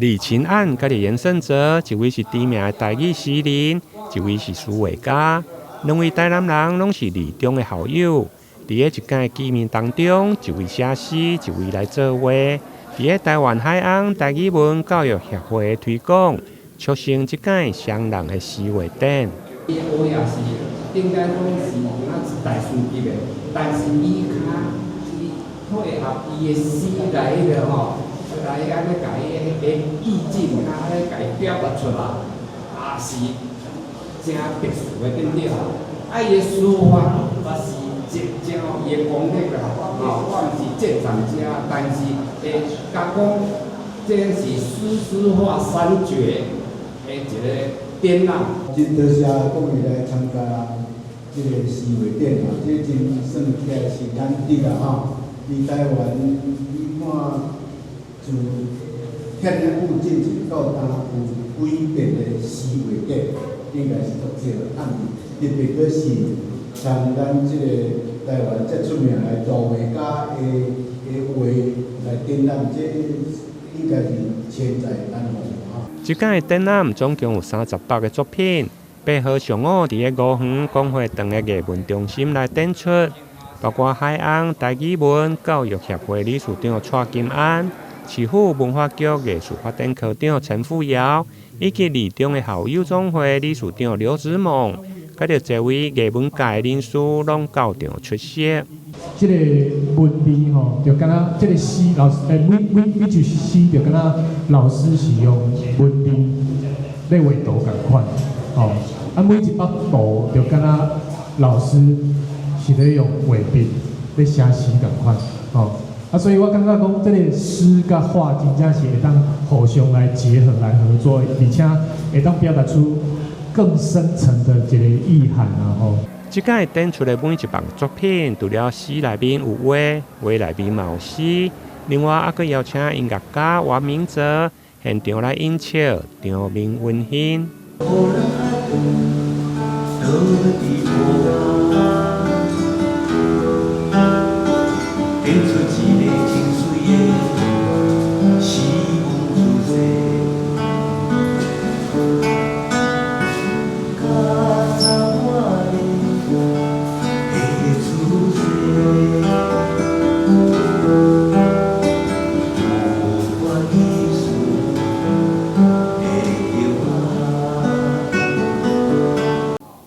李晴岸佮嚴勝哲，一位是知名的台語詩人，一位是書畫家。兩位台南人攏是二中的校友。佇咧一屆見面當中，一位寫詩，一位來作畫。佇咧台灣海岸台語文教育協會的推廣，促成這屆雙人的詩畫展。伊的畫也是應該講是敢大師級的，但是伊較伊配合伊的詩來彼個吼，來按呢共伊的意境，按呢共伊表達出來，也是誠特殊的對毋對？啊，伊的書法嘛是真真有伊的功力啦，吼，我毋是鑑賞家，但是會共講，這是詩書畫三絕的一個展覽。真多謝各位來參加這個詩畫展啊，這真算起來是難得啦吼。佇台灣，你看自遐爾久進前到今有幾遍的詩畫展，應該是足少。啊，特別閣是參咱這個台灣遮出名的大畫家的畫來展覽，這應該是千載難逢吼。這屆展覽總共有38個作品，8號上午佇咧吳園廣會堂的藝文中心來展出，包括海岸台語文教育協會理事長蔡金安、市府文化局藝術發展科長陳富堯，以及二中的校友總會理事長劉子猛，佮著濟位藝文界人士攏到場出席。這个文字吼，就敢若這个詩老師，每每首詩就敢若老師是用文字咧畫圖仝款，吼，啊每一幅圖就敢若老師是咧用畫筆咧寫詩仝款，吼，啊所以我感覺講這个詩佮畫真正是會當互相來結合來合作，而且會當表達出更深層的一個意涵啊吼。這屆展出的每一幅作品，除了詩內面有畫，畫內面嘛有詩。另外，猶閣邀請音樂家王明哲現場來演唱，場面溫馨。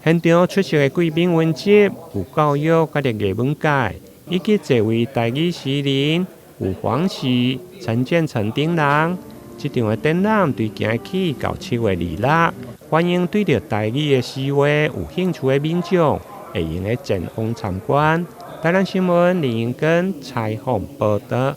現場出席的貴賓雲集，有教育佮藝文界，以及濟位台語詩人，有黃喜、陳建成等人。這場的展覽對今日起到7月26，歡迎對著台語的詩畫有興趣的民眾，會用得前往參觀。台南新聞林英根採訪報導。